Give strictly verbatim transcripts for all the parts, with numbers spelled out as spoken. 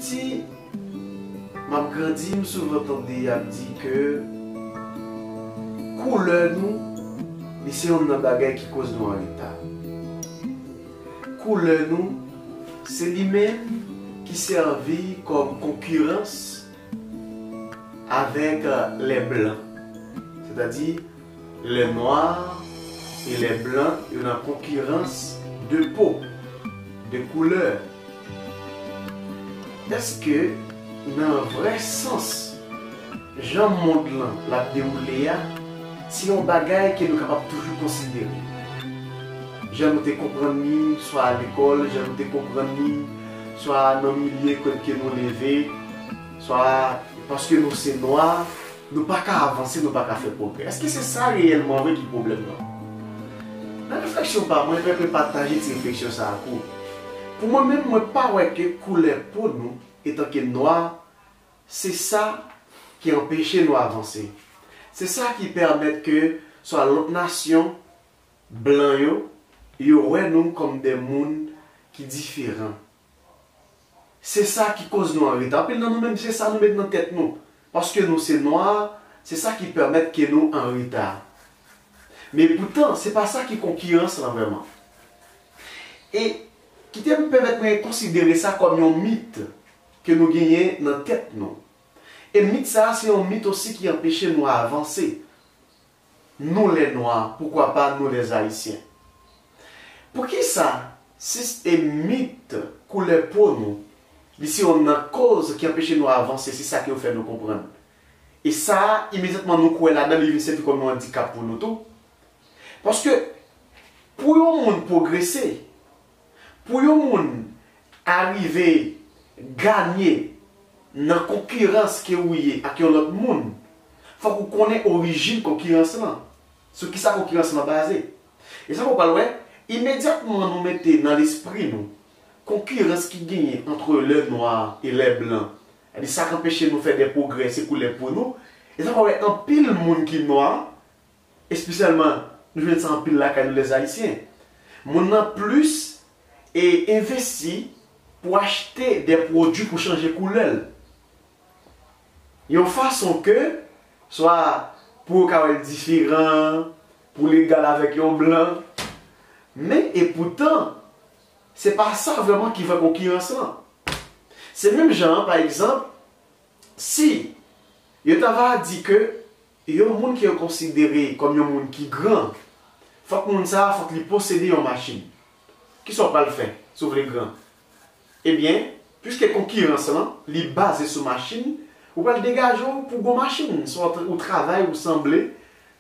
Si m ap grandi, m souvan tande y ap di ke koulè nou, li se youn nan bagay ki koz nou an reta. Koulè nou, se li menm ki sèvi kòm konkirans avèk, euh, les blancs. Sètadi, les noirs et les blancs, yo nan konkirans de po, de koulè. Èske, nan vrè sans, jan mond lan l ap dewoule a, se yon bagay ke nou kapab toujou konsidere? Jan nou te konprann li, swa lekòl, jan nou te konprann li, swa nan milye kote ke nou leve, swa paske nou se nwa, nou pa ka avanse, nou pa ka fè pwogrè. Èske se sa reyèlman vre ki pwoblèm nan? Nan refleksyon pa mwen, mwen vle pataje ti refleksyon sa a ak ou. Pou mwen menm, mwen pa wè ke koulè po nou, etanke nwa, se sa ki anpeche nou avanse. Se sa ki pèmèt ke swa lòt nasyon, blan yo, yo wè nou kòm de moun ki diferan. Se sa ki koz nou an reta. Anpil nan nou menm, se sa nou met nan tèt nou. Paske nou se nwa, se sa ki pèmèt ke nou an reta. Men poutan, se pa sa ki konkirans lan vrèman. E kite m pèmèt mwen konsidere sa kòm yon mit ke nou genyen nan tèt nou. E mit sa a, se yon mit osi ki anpeche nou avanse. Nous les Noirs, pourquoi pas nous les Haïtiens? Poukisa, si e mit koulè po nou, li se youn nan koz ki anpeche nou avanse, se sa ke yo fè nou konprann. E sa a, imedyatman nou kwè ladan, li vin sèvi kòm yon andikap pou nou tou. Paske, pou yon moun pwogrese, pou yon moun arive ganye nan konkirans ke ou ye ak yon lòt moun, fòk ou konnen orijin konkirans lan, sou kisa konkirans lan baze. E sa w pral wè, imedyatman nou mete nan lespri nou konkirans ki genyen entre les noirs et les blancs, sètadi sa k anpeche nou fè de pwogrè, se koulè po nou, e sa w pral wè anpil moun ki nwa, espesyalman, nou jwenn sa anpil lakay nou, les Haïtiens. Moun nan plis e envesti pou achte de pwodui pou chanje koulè l. Yon fason ke, swa pou yo ka wè l diferan, pou l egal avèk yon blan. Men, epoutan, se pa sa vrèman ki vrè konkirans lan. Se menm jan an, pa egzanp, si yo ta va di ke yon moun ke yo konsidere kòm yon moun ki gran, fòk moun sa a, fòk li posede yon machin. Kisa w pral fè si w vle gran? Ebyen, piske konkirans lan, li baze sou machin, ou pral degaje w pou gon machin. Swa w tra-, ou travay, ou sanble,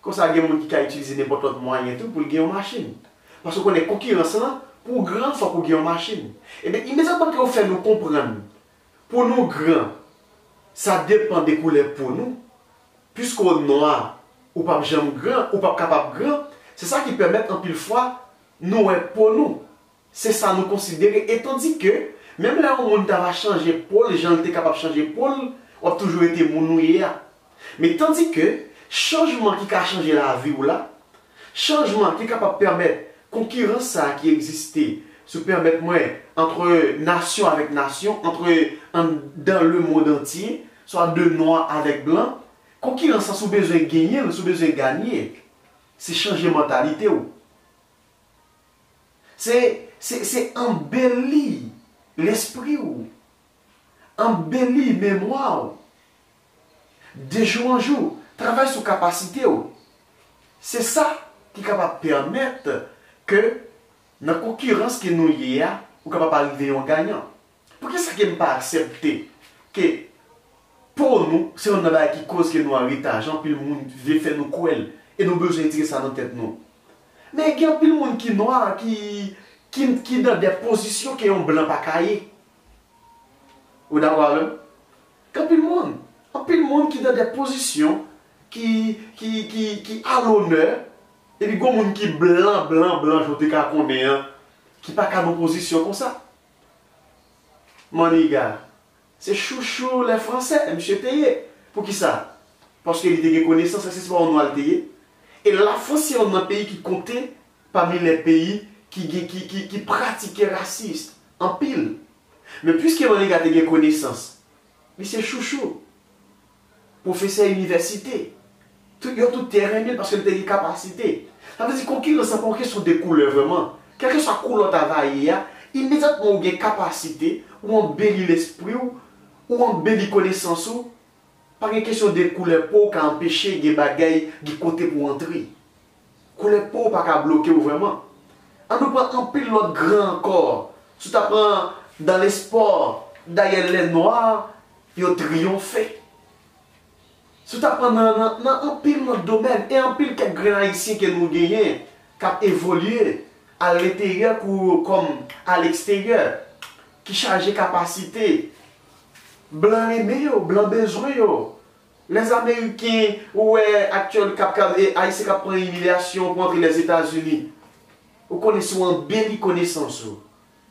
konsa gen moun ki ka itilize nenpòt lòt mwayen tou pou l gen yon machin. Paske w konnen konkirans lan, pou w gran, fòk ou gen yon machin. Ebyen, imedyatman ke w fè nou konprann, pou nou gran, sa depann de koulè po nou. Piske w nwa, ou p ap janm gran, ou p ap kapab gran. Se sa ki pèmèt anpil fwa nou wè po nou. Se sa nou konsidere. E tandike, menm lè yon moun ta va chanje po l, jan l te kapab chanje po l, w ap toujou rete moun ou ye a. Men tandike, chanjman ki ka chanje lavi w la, chanjman ki kapab pèmèt konkirans sa a ki egziste, si w pèmèt mwen, entre nasyon avèk nasyon, entre, anndan le monde entier, swa de nwa avèk blan, konkirans sa, si w bezwen genyen l, si w bezwen ganye, se chanje mantalite w. Se, se, se anbeli lespri w, anbeli memwa w. De jou an jou, travay sou kapasite w. Se sa ki kapab pèmèt ke nan konkirans ke nou ye a, ou kapab arive yon ganyan. Poukisa ke m pa aksepte ke po nou se youn nan bagay ki koz ke nou an reta, jan anpil moun vle fè nou kwè l, e nou bezwen retire sa nan tèt nou? Men gen anpil moun ki nwa, ki, ki, ki nan de pozisyon ke yon blan pa ka ye. Ou dakò avè m? Gen anpil moun, anpil moun ki nan de pozisyon ki, ki, ki, ki a lonè, epi gon moun ki blan, blan, blan, jan w te ka konnen an, ki pa ka nan pozisyon konsa. Maniga, se chouchou lè Fransè, misye te ye. Poukisa? Paske li te gen konesans, èske se pa yon nwa l te ye? E Lafrans se youn nan peyi ki konte pami lè peyi ki gen, ki, ki, ki pratike rasis anpil. Men piske Maniga te gen konesans, li se chouchou pwofesè inivèsite. Tout, yo tout te renmen l paske l te gen kapasite. Sa vle di konkirans lan pa yon kesyon de koulè vrèman. Kèlkeswa koulè w ta va ye a, imedyatman ou gen kapasite, ou anbeli lespri w, ou anbeli konesans ou, pa gen kesyon de koulè po w ka anpeche gen bagay, gen kote pou w antre. Koulè po w pa ka bloke w vrèman. An nou pran anpil lòt gran ankò. Si w ta pran dans le sport, dayè lè nwa yo triyonfe. Si w ta pran nan, nan, nan anpil lòt domèn, e anpil kèk grenn Ayisyen ke nou genyen, k ap evolye a lenteryè kou kòm a leksteryè, ki chaje kapasite. Blan renmen yo, blan bezwen yo. Lèzameriken, ou wè aktyèl k ap, k ap, e, Ayisyen k ap pran imilyasyon pou antre Lèzetazini. Ou konnen si w anbeli konesans ou,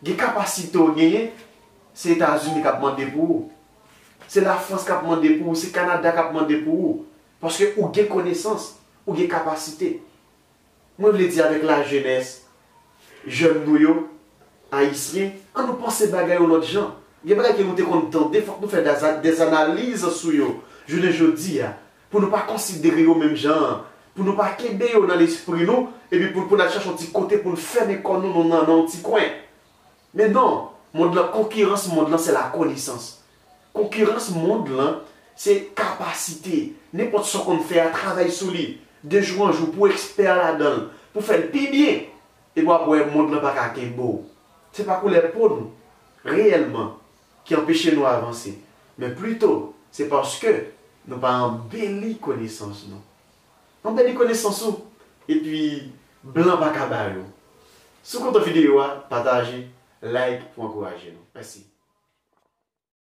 gen kapasite w genyen, se Etazini k ap mande pou ou. Se Lafrans k ap mande pou ou, se Kanada k ap mande pou ou. Paske ou gen konesans, ou gen kapasite. Mwen vle di avèk lajenès, jèn nou yo, Ayisyen, an nou panse bagay yon lòt jan. Gen bagay ke nou te konn tande, fòk nou fè dè, dè analiz sou yo. Jounen jodi a, pou nou pa konsidere yo menm jan an, pou nou pa kenbe yo nan lespri nou, epi pou, pou n al chache yon ti kote pou n fèmen kò nou nan, nan, nan yon ti kwen. Men non, mond lan, konkirans mond lan, se lakonesans. Konkirans mond lan, se kapasite. Nenpòt sa w konn fè a, travay sou li. De jou an jou, pou w ekspè ladan l, pou w fè l pi byen. Epi w ap wè mond lan pa ka kenbe w. Se pa koulè po nou, reyèlman, ki anpeche nou avanse. Men plito, se paske nou pa anbeli konesans nou. Anbeli konesans ou, epi blan pa ka ba yo. Si w kontan videyo a, pataje, like pou ankouraje nou. Mèsi.